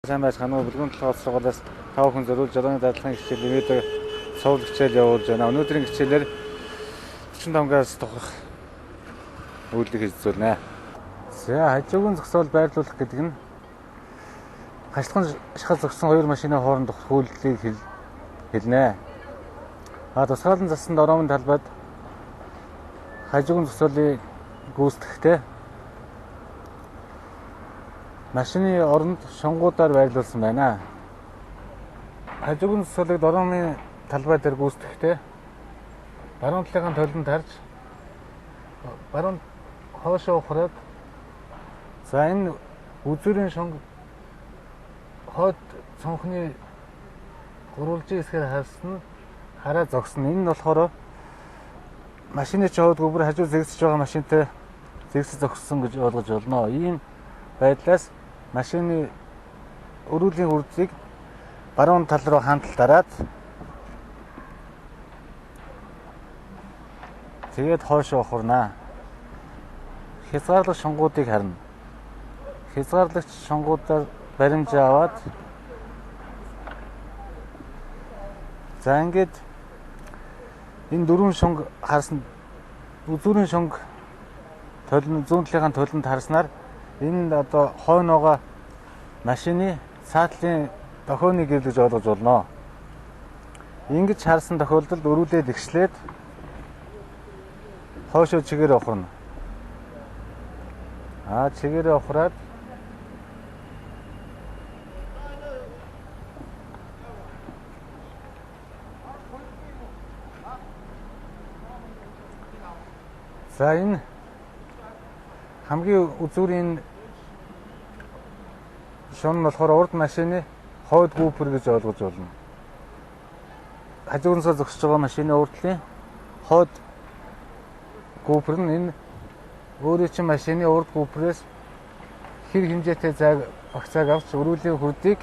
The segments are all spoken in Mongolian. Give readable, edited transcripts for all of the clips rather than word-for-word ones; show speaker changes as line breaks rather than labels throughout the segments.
Сайн байцгаана уу? Бүлгэн толгой сургуулиас та бүхэн зориулж жолооны дадлагын хичээл видео цовл хичээл явуулж байна. Өнөөдрийн хичээлээр 45 градус тухрах үйлдэл хийж үзүүлнэ. За, хажуугийн зогсоол байрлуулах гэдэг нь хашлахын шахал зогссон хоёр машины хооронд тухрах үйлдэлийг хэлнэ. А тусгаарлан зассан дороомын талбайд хажуугийн зогсоолыг гүйцэтгэхдээ машины оронд шонгуудаар байрлуулсан байна. Хажуугийн зогсоолыг дороомын талбай дээр гүйцэтгэхдээ баруун талын толинд харж баруун хоошоо ухраад, за энэ үзүүрийн шонг хойд цонхны гурвалжин хэсгээр харсан нь хараа зогсно. Энэ нь болохоор машины човд гүбэр хажуу зэгсэж байгаа машинтай зэгсэж зогссон гэж ойлгож болно. Ийм байдлаас машины өрүүлийн үрдийг баруун тал руу хандалт дараад тэгээд хоошоо ухарнаа. Хязгаарлах шонгуудыг харна. Хязгаарлагч шонгуудаар баримж аваад за ингээд энэ дөрвөн шонг харсан үзүүрийн шонг толин зүүн талынхаа толинд харснаар энэ одоо хойноогоо машины цаатлын дохионы гэрэл гэж ойлгож болно. Ингэж харсан тохиолдолд өрүүлээд ихшлээд хоошоо чигээр ухарна. А чигээрээ ухраад за энэ хамгийн үзүүрийн шун нь болохоор урд машины хойд гүүпэр гэж ойлгож болно. Хажуунсаа зогсож байгаа машины урд талын хойд гүүпэр нь энэ өөрийн чинь машины урд гүүпрээс хэр хэмжээтэй зайг багцааг авч өрүүлийн хурдыг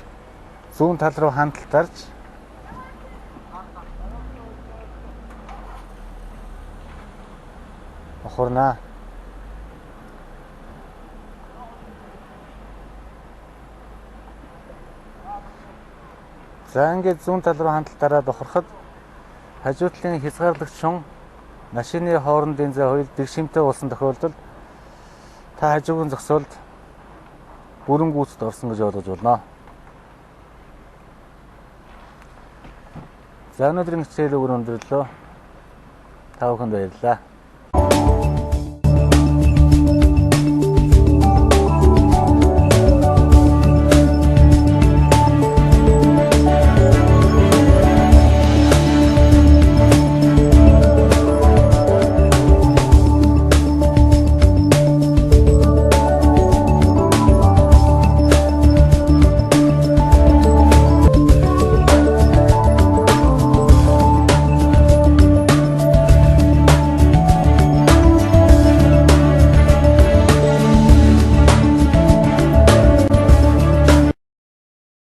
зүүн тал руу хандалт дарж ухарнаа. За ингээд зүүн тал руу хандалт дараад ухрахад хажуу талын хязгаарлагч шун машины хоорондын зай хоёр дэгшимтэй болсон тохиолдолд та хажуугийн зогсоолд бүрэн гүйцэд орсон гэж ойлгож болно. За өнөөдрийн хичээл өгөр өндөрлөө. Та бүхэнд баярлалаа.